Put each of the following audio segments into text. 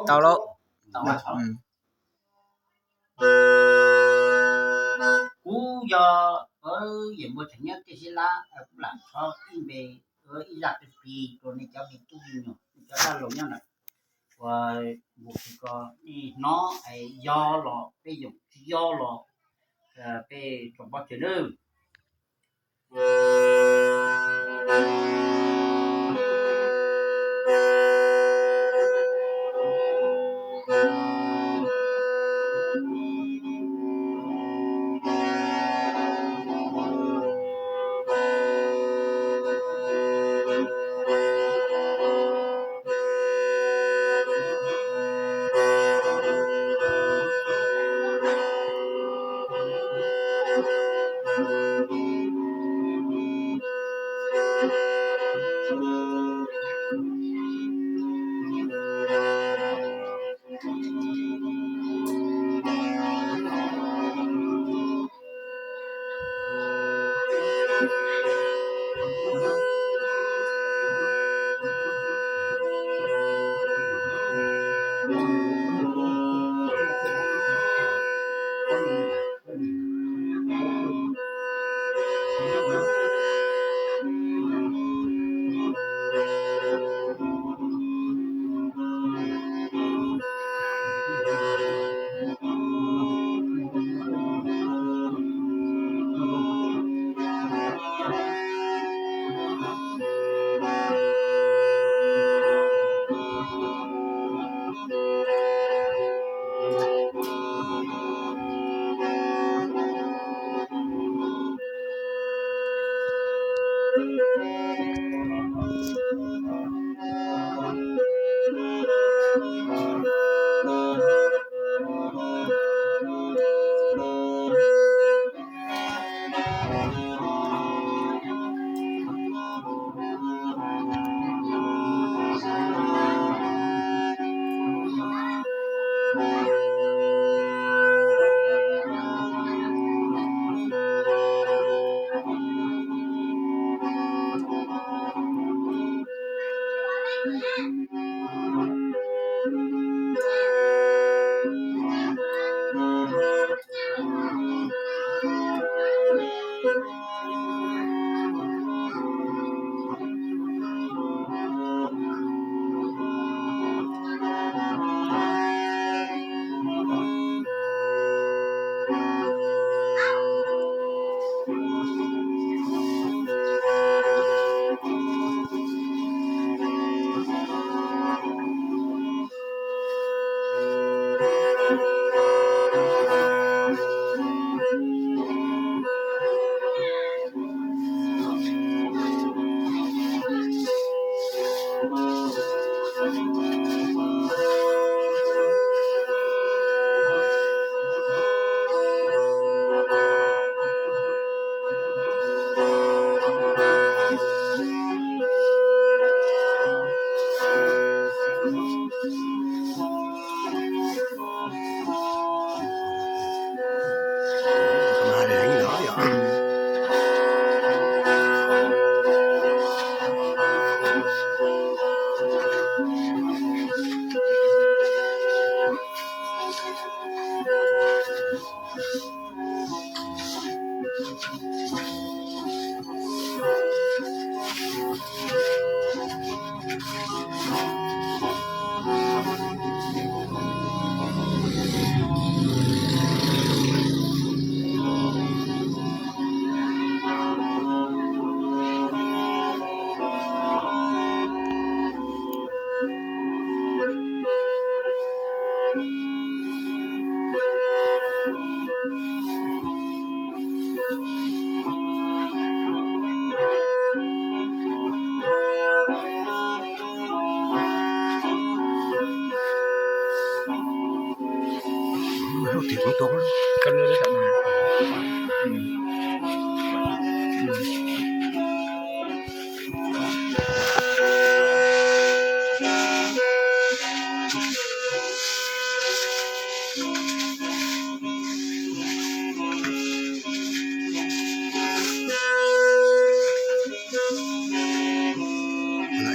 Tau lauj. Kuv yog Yawm Npuag Tseem Nyob Tiaj Sib Lab, kuv lam txhob ib npe, ib zaj qib qis rau nej cov me tub me nyuam, nej cov dab laug nyob ntawm uas npus kis ko nej hnov, yog los peb yoom, tsis yog los peb tso pov tseg nawb.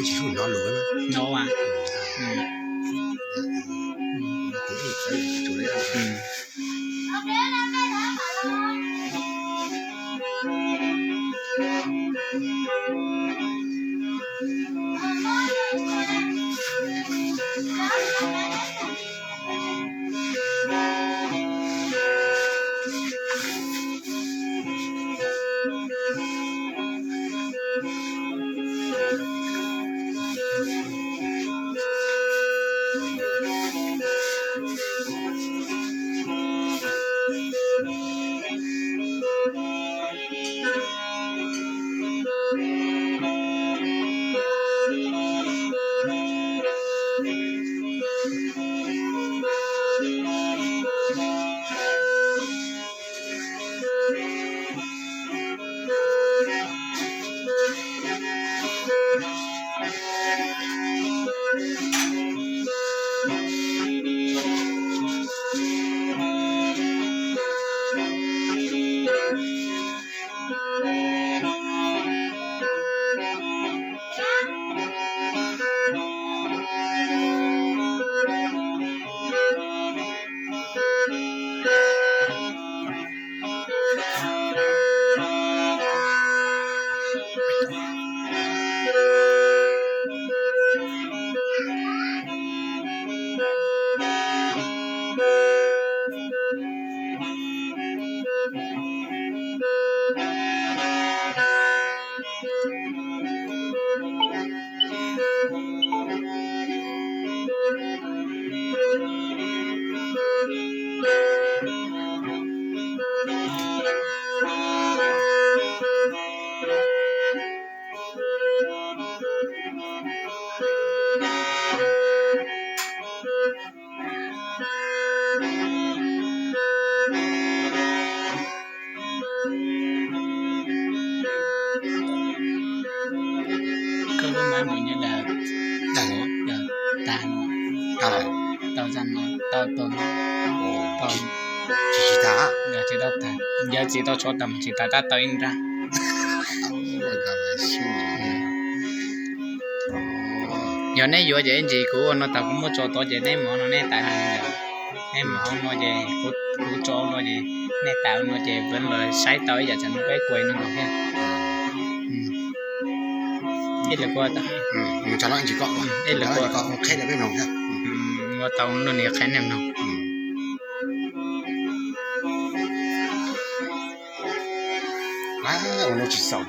Tsis hnov lus no a. Koj lub maiv mus nyob ntawm, ntawm, ntawm tag no, tau zaj no, tau tau, tsis tsis tag, tsis tau tag, yog tsis tau tshuav tag mas tsis tag, tab tau ib nrab. Yog neb yuav ces ib ntsis kuv ua no tas kuv muab tso tod ces neb mus no neb tas, neb mus no ces kuv tso no ces neb tas no ces peb los saib tau ib yam tsam no peb kuas no nkaus thiab. Ib lwm kuas, ib lwm kuas qheb peb mloog thiab. Ua tau no nws qheb nej mloog. Ua no tsis xaus.